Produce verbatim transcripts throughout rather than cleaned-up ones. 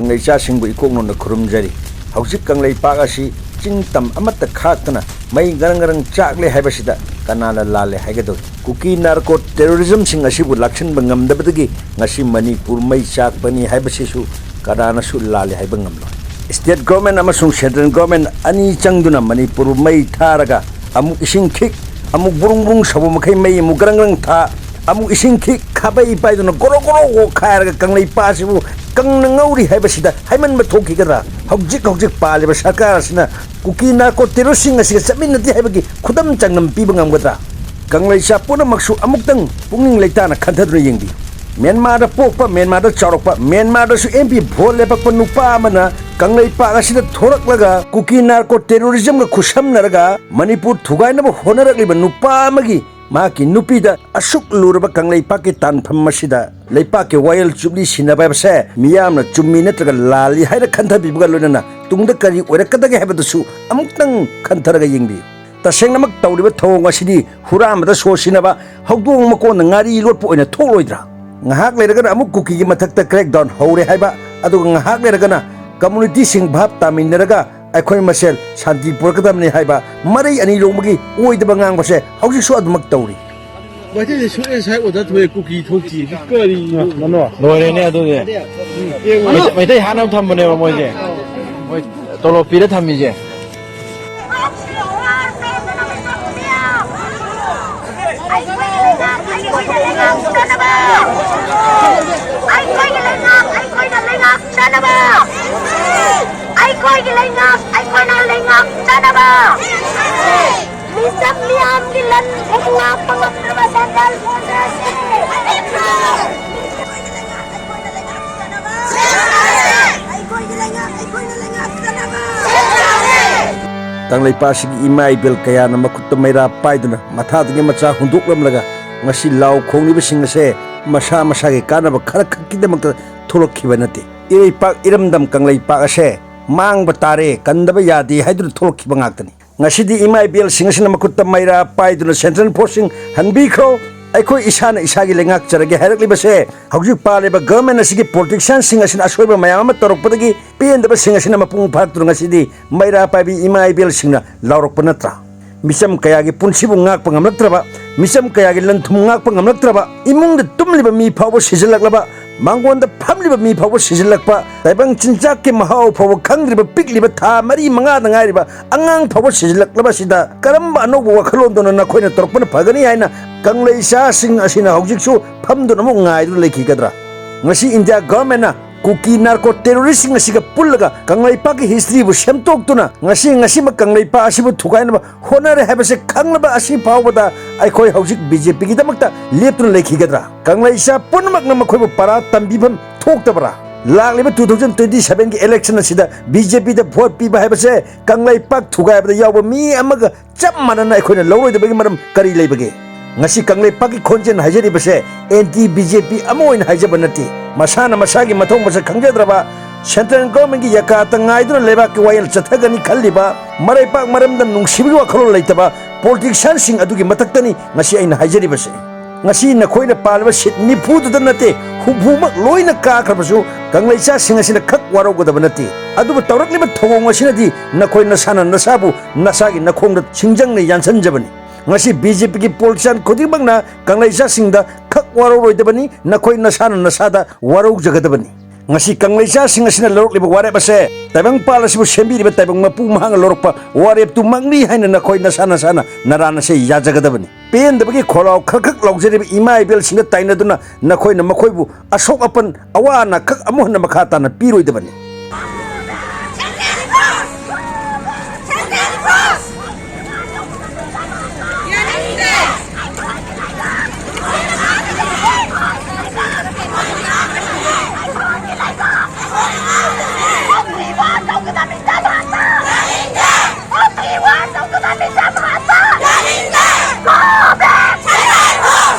ꯀꯪꯂꯩꯆꯥꯁꯤꯡꯕꯨ ꯏꯀꯣꯛ ꯅꯣꯟꯅ ꯈꯨꯔꯨꯝꯖꯔꯤ꯫ ꯍꯧꯖꯤꯛ ꯀꯪꯂꯩꯄꯥꯛ ꯑꯁꯤ ꯆꯤꯡ ꯇꯝ ꯑꯃꯠꯇ ꯈꯥꯛꯇꯅ ꯃꯩ ꯉꯔꯪ ꯉꯔꯪ ꯆꯥꯛꯂꯦ ꯍꯥꯏꯕꯁꯤꯗ ꯀꯅꯥꯅ ꯂꯥꯜꯂꯦ ꯍꯥꯏꯒꯗꯧꯔꯤ? ꯀꯨꯀꯤ ꯅꯥꯔꯀꯣ ꯇꯦꯔꯣꯔꯤꯖꯝꯁꯤꯡ ꯑꯁꯤꯕꯨ ꯂꯥꯛꯁꯤꯟꯕ ꯉꯝꯗꯕꯗꯒꯤ ꯉꯁꯤ ꯃꯅꯤꯄꯨꯔ ꯃꯩ ꯆꯥꯛꯄꯅꯤ ꯍꯥꯏꯕꯁꯤꯁꯨ ꯀꯅꯥꯅꯁꯨ ꯂꯥꯜꯂꯦ ꯍꯥꯏꯕ ꯉꯝꯂꯣꯏ꯫ ꯁ꯭ꯇꯦꯠ ꯒꯣꯔꯃꯦꯟ ꯑꯃꯁꯨꯡ ꯁꯦꯟꯇ꯭ꯔꯦꯜ ꯒꯣꯔꯃꯦꯟ ꯑꯅꯤ ꯆꯪꯗꯨꯅ ꯃꯅꯤꯄꯨꯔ ꯃꯩ ꯊꯥꯔꯒ ꯑꯃꯨꯛ ꯏꯁꯤꯡ ꯈꯤꯛ, ꯑꯃꯨꯛ ꯕꯨꯔꯨꯡ ꯕꯨꯔꯨꯡ ꯁꯧꯕ ꯃꯈꯩ ꯃꯩ ꯑꯃꯨꯛ ꯒ꯭ꯔꯪ ꯒ꯭ꯔꯪ ꯊꯥ, ꯑꯃꯨꯛ ꯏꯁꯤꯡ ꯈꯤꯛ, ꯈꯥꯕꯩ ꯄꯥꯏꯗꯨꯅ ꯒꯣꯔꯣ ꯒꯣꯔꯣ ꯑꯣꯛꯈꯥꯏꯔꯒ ꯀꯪꯂꯩꯄꯥꯛ ꯑꯁꯤꯕꯨ ꯀꯪꯅ ꯉꯧꯔꯤ ꯍꯥꯏꯕꯁꯤꯗ ꯍꯥꯏꯃꯟꯕ ꯊꯣꯛꯈꯤꯒꯗ꯭ꯔꯥ? ꯍꯧꯖꯤꯛ ꯍꯧꯖꯤꯛ ꯄꯥꯜꯂꯤꯕ ꯁꯔꯀꯥꯔ ꯑꯁꯤꯅ ꯀꯨꯀꯤ ꯅꯥꯔꯀꯣ ꯇꯦꯔꯣꯔꯤꯁꯁꯤꯡ ꯑꯁꯤꯒ ꯆꯠꯃꯤꯟꯅꯗꯦ ꯍꯥꯏꯕꯒꯤ ꯈꯨꯗꯝ ꯆꯥꯡꯗꯝ ꯄꯤꯕ ꯉꯝꯒꯗ꯭ꯔꯥ? ꯀꯪꯂꯩꯆꯥ ꯄꯨꯝꯅꯃꯛꯁꯨ ꯑꯃꯨꯛꯇꯪ ꯄꯨꯛꯅꯤꯡ ꯂꯩꯇꯥꯅ ꯈꯟꯊꯗꯨꯅ ꯌꯦꯡꯕꯤꯌꯨ꯫ ꯃ꯭ꯌꯥꯟꯃꯥꯔꯗ ꯄꯣꯛꯄ, ꯃ꯭ꯌꯥꯟꯃꯥꯔꯗ ꯆꯥꯎꯔꯛꯄ, ꯃ꯭ꯌꯥꯟꯃꯥꯔꯗꯁꯨ ꯑꯦꯝ ꯄꯤ ꯚꯣꯠ ꯂꯦꯞꯄꯛꯄ ꯅꯨꯄꯥ ꯑꯃꯅ ꯀꯪꯂꯩꯄꯥꯛ ꯑꯁꯤꯗ ꯊꯣꯔꯛꯂꯒ ꯀꯨꯀꯤ ꯅꯥꯔꯀꯣ ꯇꯦꯔꯣꯔꯤꯖꯝꯒ ꯈꯨꯠꯁꯝꯅꯔꯒ ꯃꯅꯤꯄꯨꯔ ꯊꯨꯒꯥꯏꯅꯕ ꯍꯣꯠꯅꯔꯛꯂꯤꯕ ꯅꯨꯄꯥ ꯑꯃꯒꯤ ꯃꯍꯥꯛꯀꯤ ꯅꯨꯄꯤꯗ ꯑꯁꯨꯛ ꯂꯨꯔꯕ ꯀꯪꯂꯩꯄꯥꯛꯀꯤ ꯇꯥꯟꯐꯝ ꯑꯁꯤꯗ ꯂꯩꯄꯥꯛꯀꯤ ꯋꯥꯌꯦꯜ ꯖꯨꯕꯤꯂꯤ ꯁꯤꯟꯅꯕ ꯍꯥꯏꯕꯁꯦ ꯃꯤꯌꯥꯝꯅ ꯆꯨꯝꯃꯤ ꯅꯠꯇ꯭ꯔꯒ ꯂꯥꯜꯂꯤ ꯍꯥꯏꯅ ꯈꯟꯊꯕꯤꯕꯒ ꯂꯣꯏꯅꯅ ꯇꯨꯡꯗ ꯀꯔꯤ ꯑꯣꯏꯔꯛꯀꯗꯒꯦ ꯍꯥꯏꯕꯗꯨꯁꯨ ꯑꯃꯨꯛꯇꯪ ꯈꯟꯊꯔꯒ ꯌꯦꯡꯕꯤꯌꯨ꯫ ꯇꯁꯦꯡꯅꯃꯛ ꯇꯧꯔꯤꯕ ꯊꯧꯑꯣꯡ ꯑꯁꯤꯗꯤ ꯍꯨꯔꯥꯟꯕꯗ ꯁꯣ ꯁꯤꯟꯅꯕ, ꯍꯧꯗꯣꯡ ꯃꯀꯣꯟꯗ ꯉꯥꯔꯤ ꯂꯣꯠꯄ ꯑꯣꯏꯅ ꯊꯣꯛꯂꯣꯏꯗ꯭ꯔꯥ? ꯉꯥꯏꯍꯥꯛ ꯂꯩꯔꯒꯅ ꯑꯃꯨꯛ ꯀꯨꯀꯤꯒꯤ ꯃꯊꯛꯇ crackdown ꯍꯧꯔꯦ ꯍꯥꯏꯕ, ꯑꯗꯨꯒ ꯉꯥꯏꯍꯥꯛ ꯂꯩꯔꯒꯅ ꯀꯝꯃꯨꯅꯤꯇꯤꯁꯤꯡ ꯚꯥꯞ ꯇꯥꯃꯤꯟꯅꯔꯒ ꯑꯩꯈꯣꯏ ꯃꯁꯦꯜ ꯁꯥꯟꯇꯤ ꯄꯨꯔꯛꯀꯗꯕꯅꯤ ꯍꯥꯏꯕ ꯃꯔꯩ ꯑꯅꯤ ꯂꯣꯡꯕꯒꯤ ꯑꯣꯏꯗꯕ ꯉꯥꯡꯕꯁꯦ ꯍꯧꯖꯤꯛꯁꯨ ꯑꯗꯨꯃꯛ ꯇꯧꯔꯤ꯫ ꯃꯩꯇꯩꯗꯤ ꯁꯨꯠ ꯑꯦꯟ ꯁꯥꯏꯠ ꯑꯣꯔꯗꯔ ꯊꯣꯛꯑꯦ, ꯀꯨꯀꯤ ꯊꯣꯛꯇꯦ꯫ ꯁꯤ ꯀꯔꯤꯅꯣ? ꯂꯣꯏꯔꯦꯅꯦ ꯑꯗꯨꯗꯤ꯫ ꯃꯩꯇꯩ, ꯃꯩꯇꯩ ꯍꯥꯠꯅꯕ ꯊꯝꯕꯅꯦꯕ ꯃꯣꯏꯁꯦ꯫ ꯃꯣꯏ ꯇꯣꯂꯣꯞ ꯄꯤꯔ ꯊꯝꯃꯤꯁꯦ꯫ ꯑꯩꯈꯣꯏꯒꯤ ꯂꯩꯉꯥꯛ ꯑꯩꯈꯣꯏꯅ ꯂꯩꯉꯥꯛ ꯆꯠꯅꯕ꯫ ꯑꯩꯈꯣꯏꯒꯤ ꯂꯩꯉꯥꯛ ꯑꯩꯈꯣꯏꯅ ꯂꯩꯉꯥꯛ ꯆꯠꯅꯕ꯫ ꯃꯤꯆꯝ ꯃꯤꯌꯥꯝꯒꯤ ꯂꯟ ꯊꯨꯝ ꯉꯥꯛꯄ ꯉꯝꯗ꯭ꯔꯕ ꯁꯦꯟꯇ꯭ꯔꯦꯜ ꯐꯣꯔꯁ ꯑꯁꯤ ꯑꯩꯈꯣꯏꯒꯤ ꯂꯩꯉꯥꯛ ꯑꯩꯈꯣꯏꯅ ꯂꯩꯉꯥꯛ ꯆꯠꯅꯕ꯫ ꯀꯪꯂꯩꯄꯥꯛ ꯑꯁꯤꯒꯤ ꯏꯃꯥ ꯏꯕꯦꯜ ꯀꯌꯥꯅ ꯃꯈꯨꯠꯇ ꯃꯩꯔꯥ ꯄꯥꯏꯗꯨꯅ ꯃꯊꯥꯗꯒꯤ ꯃꯆꯥ ꯍꯨꯟꯗꯣꯛꯂꯝꯂꯒ ꯉꯁꯤ ꯂꯥꯎ ꯈꯣꯡꯂꯤꯕꯁꯤꯡ ꯑꯁꯦ ꯃꯁꯥ ꯃꯁꯥꯒꯤ ꯀꯥꯟꯅꯕ ꯈꯔ ꯈꯛꯀꯤꯗꯃꯛꯇ ꯊꯣꯛꯂꯛꯈꯤꯕ ꯅꯠꯇꯦ꯫ ꯏꯔꯩꯄꯥꯛ ꯏꯔꯝꯗꯝ ꯀꯪꯂꯩꯄꯥꯛ ꯑꯁꯦ ꯃꯥꯡꯕ ꯇꯥꯔꯦ, ꯀꯟꯗꯕ ꯌꯥꯗꯦ ꯍꯥꯏꯗꯨꯅ ꯊꯣꯛꯂꯛꯈꯤꯕ ꯉꯥꯛꯇꯅꯤ꯫ ꯉꯁꯤꯗꯤ ꯏꯃꯥ ꯏꯕꯦꯜꯁꯤꯡ ꯑꯁꯤꯅ ꯃꯈꯨꯠꯇ ꯃꯩꯔꯥ ꯄꯥꯏꯗꯨꯅ ꯁꯦꯟꯇ꯭ꯔꯦꯜ ꯐꯣꯔꯁꯁꯤꯡ ꯍꯟꯕꯤꯈ꯭ꯔꯣ, ꯑꯩꯈꯣꯏ ꯏꯁꯥꯅ ꯏꯁꯥꯒꯤ ꯂꯩꯉꯥꯛꯆꯔꯒꯦ ꯍꯥꯏꯔꯛꯂꯤꯕꯁꯦ ꯍꯧꯖꯤꯛ ꯄꯥꯜꯂꯤꯕ ꯒꯚꯔꯟꯃꯦꯟ ꯑꯁꯤꯒꯤ ꯄꯣꯂꯤꯇꯤꯁꯤꯌꯥꯟꯁꯤꯡ ꯑꯁꯤꯅ ꯑꯁꯣꯏꯕ ꯃꯌꯥꯝ ꯑꯃ ꯇꯧꯔꯛꯄꯗꯒꯤ ꯄꯦꯟꯗꯕꯁꯤꯡ ꯑꯁꯤꯅ ꯃꯄꯨꯡ ꯐꯥꯔꯛꯇꯨꯅ ꯉꯁꯤꯗꯤ ꯃꯩꯔꯥ ꯄꯥꯏꯕꯤ ꯏꯃꯥ ꯏꯕꯦꯜꯁꯤꯡꯅ ꯂꯥꯎꯔꯛꯄ ꯅꯠꯇ꯭ꯔꯥ? ꯃꯤꯆꯝ ꯀꯌꯥꯒꯤ ꯄꯨꯟꯁꯤꯕꯨ ꯉꯥꯛꯄ ꯉꯝꯂꯛꯇ꯭ꯔꯕ, ꯃꯤꯆꯝ ꯀꯌꯥꯒꯤ ꯂꯟ ꯊꯨꯝ ꯉꯥꯛꯄ ꯉꯝꯂꯛꯇ꯭ꯔꯕ, ꯏꯃꯨꯡꯗ ꯇꯨꯝꯂꯤꯕ ꯃꯤ ꯐꯥꯎꯕ ꯁꯤꯖꯤꯜꯂꯛꯂꯕ, ꯃꯥꯡꯒꯣꯟꯗ ꯐꯝꯂꯤꯕ ꯃꯤ ꯐꯥꯎꯕ ꯁꯤꯖꯤꯜꯂꯛꯄ, ꯇꯥꯏꯕꯪ ꯆꯤꯟꯖꯥꯛꯀꯤ ꯃꯍꯥꯎ ꯐꯥꯎꯕ ꯈꯪꯗ꯭ꯔꯤꯕ ꯄꯤꯛꯂꯤꯕ ꯊꯥ ꯃꯔꯤ ꯃꯉꯥꯗ ꯉꯥꯏꯔꯤꯕ ꯑꯉꯥꯡ ꯐꯥꯎꯕ ꯁꯤꯖꯤꯜꯂꯛꯂꯕꯁꯤꯗ ꯀꯔꯝꯕ ꯑꯅꯧꯕ ꯋꯥꯈꯜꯂꯣꯟꯗꯨꯅ ꯅꯈꯣꯏꯅ ꯇꯧꯔꯛꯄꯅ ꯐꯒꯅꯤ ꯍꯥꯏꯅ ꯀꯪꯂꯩꯆꯥꯁꯤꯡ ꯑꯁꯤꯅ ꯍꯧꯖꯤꯛꯁꯨ ꯐꯝꯗꯨꯅ ꯑꯃꯨꯛ ꯉꯥꯏꯗꯨꯅ ꯂꯩꯈꯤꯒꯗ꯭ꯔꯥ? ꯉꯁꯤ ꯏꯟꯗꯤꯌꯥ ꯒꯚꯔꯟꯃꯦꯟꯅ ꯀꯨꯀꯤ ꯅꯥꯔꯀꯣ ꯇꯦꯔꯣꯔꯤꯁꯁꯤꯡ ꯑꯁꯤꯒ ꯄꯨꯜꯂꯒ ꯀꯪꯂꯩꯄꯥꯛꯀꯤ ꯍꯤꯁꯇ꯭ꯔꯤꯕꯨ ꯁꯦꯝꯗꯣꯛꯇꯨꯅ ꯉꯁꯤ ꯉꯁꯤꯃꯛ ꯀꯪꯂꯩꯄꯥꯛ ꯑꯁꯤꯕꯨ ꯊꯨꯒꯥꯏꯅꯕ ꯍꯣꯠꯅꯔꯦ ꯍꯥꯏꯕꯁꯦ ꯈꯪꯂꯕ ꯑꯁꯤ ꯐꯥꯎꯕꯗ ꯑꯩꯈꯣꯏ ꯍꯧꯖꯤꯛ ꯕꯤ ꯖꯦ ꯄꯤꯒꯤꯗꯃꯛꯇ ꯂꯦꯞꯇꯨꯅ ꯂꯩꯈꯤꯒꯗ꯭ꯔꯥ? ꯀꯪꯂꯩꯆꯥ ꯄꯨꯝꯅꯃꯛꯅ ꯃꯈꯣꯏꯕꯨ ꯄꯔꯥ ꯇꯝꯕꯤꯐꯝ ꯊꯣꯛꯇꯕ꯭ꯔꯥ? ꯂꯥꯛꯂꯤꯕ two thousand twenty sevenꯒꯤ election ꯑꯁꯤꯗ ꯕꯤ ꯖꯦ ꯄꯤꯗ ꯚꯣꯠ ꯄꯤꯕ ꯍꯥꯏꯕꯁꯦ ꯀꯪꯂꯩꯄꯥꯛ ꯊꯨꯒꯥꯏꯕꯗ ꯌꯥꯎꯕ ꯃꯤ ꯑꯃꯒ ꯆꯞ ꯃꯥꯟꯅꯅ ꯑꯩꯈꯣꯏꯅ ꯂꯧꯔꯣꯏꯗꯕꯒꯤ ꯃꯔꯝ ꯀꯔꯤ ꯂꯩꯕꯒꯦ? ꯉꯁꯤ ꯀꯪꯂꯩꯄꯥꯛꯀꯤ ꯈꯣꯟꯖꯦꯜ ꯍꯥꯏꯖꯔꯤꯕꯁꯦ ꯑꯦꯟꯇꯤ ꯕꯤ ꯖꯦ ꯄꯤ ꯑꯃ ꯑꯣꯏꯅ ꯍꯥꯏꯖꯕ ꯅꯠꯇꯦ꯫ ꯃꯁꯥꯅ ꯃꯁꯥꯒꯤ ꯃꯊꯧ ꯃꯁꯛ ꯈꯪꯖꯗ꯭ꯔꯕ, ꯁꯦꯟꯇ꯭ꯔꯦꯜ ꯒꯣꯔꯃꯦꯟꯒꯤ ꯌꯥꯀꯥꯇ ꯉꯥꯏꯗꯨꯅ ꯂꯩꯕꯥꯛꯀꯤ ꯋꯥꯌꯦꯜ ꯆꯠꯊꯒꯅꯤ ꯈꯜꯂꯤꯕ, ꯃꯔꯩꯄꯥꯛ ꯃꯔꯝꯗ ꯅꯨꯡꯁꯤꯕꯒꯤ ꯋꯥꯈꯜꯂꯣꯟ ꯂꯩꯇꯕ ꯄꯣꯂꯤꯇꯤꯁꯤꯌꯥꯟꯁꯤꯡ ꯑꯗꯨꯒꯤ ꯃꯊꯛꯇꯅꯤ ꯉꯁꯤ ꯑꯩꯅ ꯍꯥꯏꯖꯔꯤꯕꯁꯦ꯫ ꯉꯁꯤ ꯅꯈꯣꯏꯅ ꯄꯥꯜꯂꯤꯕ ꯁꯤꯠ ꯅꯤꯐꯨꯗꯨꯗ ꯅꯠꯇꯦ, ꯍꯨꯝꯐꯨꯃꯛ ꯂꯣꯏꯅ ꯀꯥꯈ꯭ꯔꯕꯁꯨ ꯀꯪꯂꯩꯆꯥꯁꯤꯡ ꯑꯁꯤꯅ ꯈꯛ ꯋꯥꯔꯧꯒꯗꯕ ꯅꯠꯇꯦ꯫ ꯑꯗꯨꯕꯨ ꯇꯧꯔꯛꯂꯤꯕ ꯊꯧꯑꯣꯡ ꯑꯁꯤꯅꯗꯤ ꯅꯈꯣꯏ ꯅꯁꯥꯅ ꯅꯁꯥꯕꯨ ꯅꯁꯥꯒꯤ ꯅꯈꯣꯡꯗ ꯁꯤꯡꯖꯪꯅ ꯌꯥꯟꯁꯤꯟꯖꯕꯅꯤ꯫ ꯉꯁꯤ ꯕꯤ ꯖꯦ ꯄꯤꯒꯤ ꯄꯣꯂꯤꯇꯤꯁꯤꯌꯥꯟ ꯈꯨꯗꯤꯡꯃꯛꯅ ꯀꯪꯂꯩꯆꯥꯁꯤꯡꯗ ꯈꯛ ꯋꯥꯔꯧꯔꯣꯏꯗꯕꯅꯤ, ꯅꯈꯣꯏ ꯅꯁꯥꯅ ꯅꯁꯥꯗ ꯋꯥꯔꯧꯖꯒꯗꯕꯅꯤ꯫ ꯉꯁꯤ ꯀꯪꯂꯩꯆꯥꯁꯤꯡ ꯑꯁꯤꯅ ꯂꯧꯔꯛꯂꯤꯕ ꯋꯥꯔꯦꯞ ꯑꯁꯦ ꯇꯥꯏꯕꯪꯄꯥꯜ ꯑꯁꯤꯕꯨ ꯁꯦꯝꯕꯤꯔꯤꯕ ꯇꯥꯏꯕꯪ ꯃꯄꯨ ꯃꯍꯥꯛꯅ ꯂꯧꯔꯛꯄ ꯋꯥꯔꯦꯞꯇꯨꯃꯛꯅꯤ ꯍꯥꯏꯅ ꯅꯈꯣꯏ ꯅꯁꯥ ꯅꯁꯥꯅ ꯅꯔꯥ ꯅꯁꯦ ꯌꯥꯖꯒꯗꯕꯅꯤ꯫ ꯄꯦꯟꯗꯕꯒꯤ ꯈꯣꯜꯂꯥꯎ ꯈꯔ ꯈꯛ ꯂꯥꯎꯖꯔꯤꯕ ꯏꯃꯥ ꯏꯕꯦꯜꯁꯤꯡꯗ ꯇꯥꯏꯅꯗꯨꯅ ꯅꯈꯣꯏꯅ ꯃꯈꯣꯏꯕꯨ ꯑꯁꯣꯛ ꯑꯄꯟ ꯑꯋꯥ ꯑꯅꯥ ꯈꯛ ꯑꯃꯨꯛ ꯍꯟꯅ ꯃꯈꯥ ꯇꯥꯅ ꯄꯤꯔꯣꯏꯗꯕꯅꯤ꯫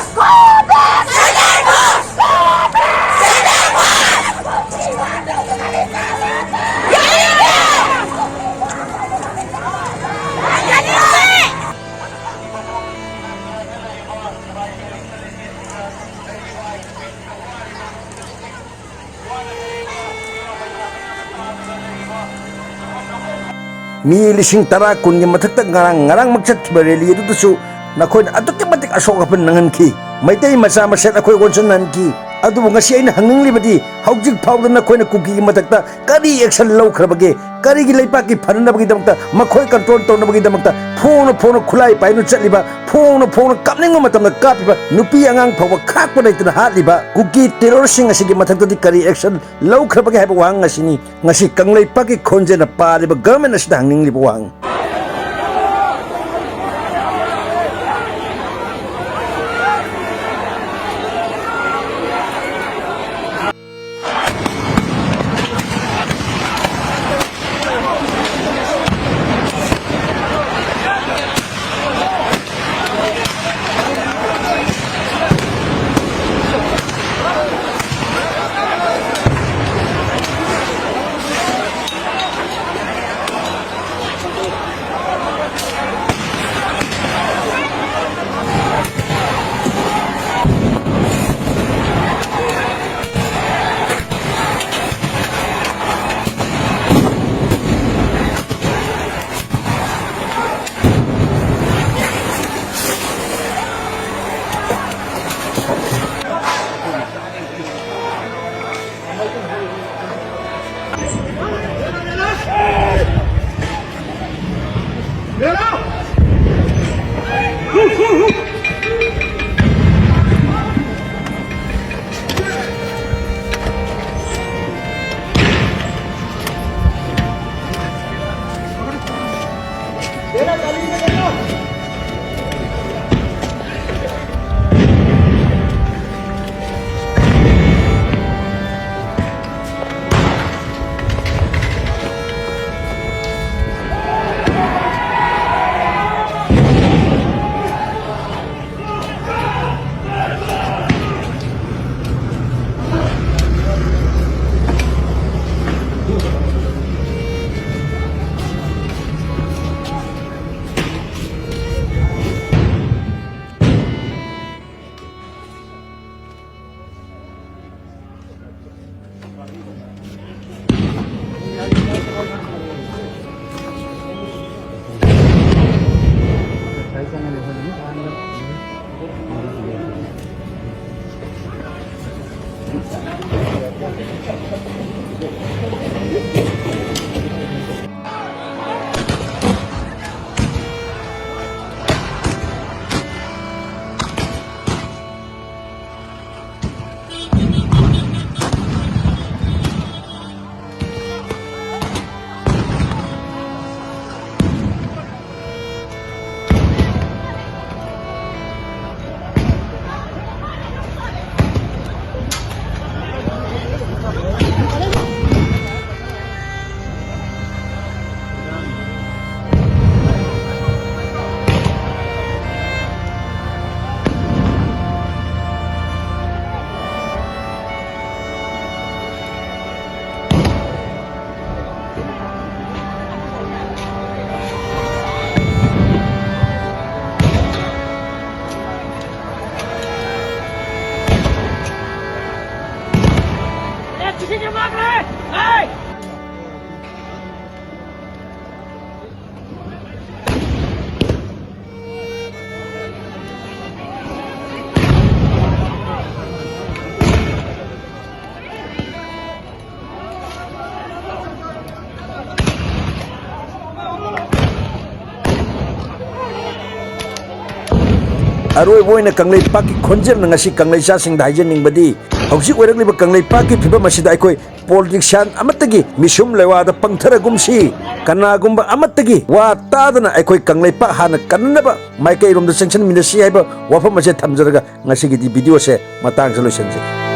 ꯃꯤ ꯂꯤꯁꯤꯡ ꯇꯔꯥ, ꯀꯨꯟꯒꯤ ꯃꯊꯛꯇ ꯉꯔꯥꯡ, ꯉꯔꯥꯡꯃꯛ ꯆꯠꯈꯤꯕ rally ꯑꯗꯨꯗꯁꯨ ꯅꯈꯣꯏꯅ ꯑꯗꯨꯛꯀꯤ ꯃꯇꯤꯛ ꯑꯁꯣꯛ ꯑꯄꯟ ꯅꯪꯍꯟꯈꯤ꯫ ꯃꯩꯇꯩ ꯃꯆꯥ ꯃꯁꯦꯟ ꯑꯩꯈꯣꯏ ꯑꯣꯟꯁꯤꯟꯅꯍꯟꯈꯤ꯫ ꯑꯗꯨꯕꯨ ꯉꯁꯤ ꯑꯩꯅ ꯍꯪꯅꯤꯡꯂꯤꯕꯗꯤ, ꯍꯧꯖꯤꯛ ꯐꯥꯎꯗ ꯅꯈꯣꯏꯅ ꯀꯨꯀꯤꯒꯤ ꯃꯊꯛꯇ ꯀꯔꯤ action ꯂꯧꯈ꯭ꯔꯕꯒꯦ? ꯀꯔꯤꯒꯤ ꯂꯩꯄꯥꯛꯀꯤ ꯐꯅꯅꯕꯒꯤꯗꯃꯛꯇ, ꯃꯈꯣꯏ control ꯇꯧꯅꯕꯒꯤꯗꯃꯛꯇ ꯐꯣꯡꯅ ꯐꯣꯡꯅ ꯈꯨꯠꯂꯥꯏ ꯄꯥꯏꯗꯨꯅ ꯆꯠꯂꯤꯕ, ꯐꯣꯡꯅ ꯐꯣꯡꯅ ꯀꯥꯞꯅꯤꯡꯕ ꯃꯇꯝꯗ ꯀꯥꯞꯄꯤꯕ, ꯅꯨꯄꯤ ꯑꯉꯥꯡ ꯐꯥꯎꯕ ꯈꯥꯛꯄ ꯂꯩꯇꯅ ꯍꯥꯠꯂꯤꯕ ꯀꯨꯀꯤ terrorꯁꯤꯡ ꯑꯁꯤꯒꯤ ꯃꯊꯛꯇꯗꯤ ꯀꯔꯤ action ꯂꯧꯈ꯭ꯔꯕꯒꯦ ꯍꯥꯏꯕ ꯋꯥꯍꯪ ꯑꯁꯤꯅꯤ ꯉꯁꯤ ꯀꯪꯂꯩꯄꯥꯛꯀꯤ ꯈꯣꯟꯖꯦꯜꯅ ꯄꯥꯔꯤꯕ government ꯑꯁꯤꯗ ꯍꯪꯅꯤꯡꯂꯤꯕ ꯋꯥꯍꯪ꯫ ꯑꯔꯣꯏꯕ ꯑꯣꯏꯅ ꯀꯪꯂꯩꯄꯥꯛꯀꯤ ꯈꯣꯟꯖꯦꯜꯅ ꯉꯁꯤ ꯀꯪꯂꯩꯆꯥꯁꯤꯡꯗ ꯍꯥꯏꯖꯅꯤꯡꯕꯗꯤ, ꯍꯧꯖꯤꯛ ꯑꯣꯏꯔꯛꯂꯤꯕ ꯀꯪꯂꯩꯄꯥꯛꯀꯤ ꯐꯤꯕꯝ ꯑꯁꯤꯗ ꯑꯩꯈꯣꯏ ꯄꯣꯂꯤꯇꯤꯛꯁꯤꯌꯥꯟ ꯑꯃꯠꯇꯒꯤ ꯃꯤꯁꯨꯝ ꯂꯩꯋꯥꯗ ꯄꯪꯊꯔꯒꯨꯝꯁꯤ꯫ ꯀꯅꯥꯒꯨꯝꯕ ꯑꯃꯠꯇꯒꯤ ꯋꯥ ꯇꯥꯗꯅ ꯑꯩꯈꯣꯏ ꯀꯪꯂꯩꯄꯥꯛ ꯍꯥꯟꯅ ꯀꯟꯅꯅꯕ ꯃꯥꯏꯀꯩꯔꯣꯝꯗ ꯆꯪꯁꯤꯟꯃꯤꯟꯅꯁꯤ ꯍꯥꯏꯕ ꯋꯥꯐꯝ ꯑꯁꯦ ꯊꯝꯖꯔꯒ ꯉꯁꯤꯒꯤꯗꯤ ꯚꯤꯗꯤꯑꯣꯁꯦ ꯃꯇꯥꯡꯁꯤꯗ ꯂꯣꯏꯁꯤꯟꯖꯒꯦ꯫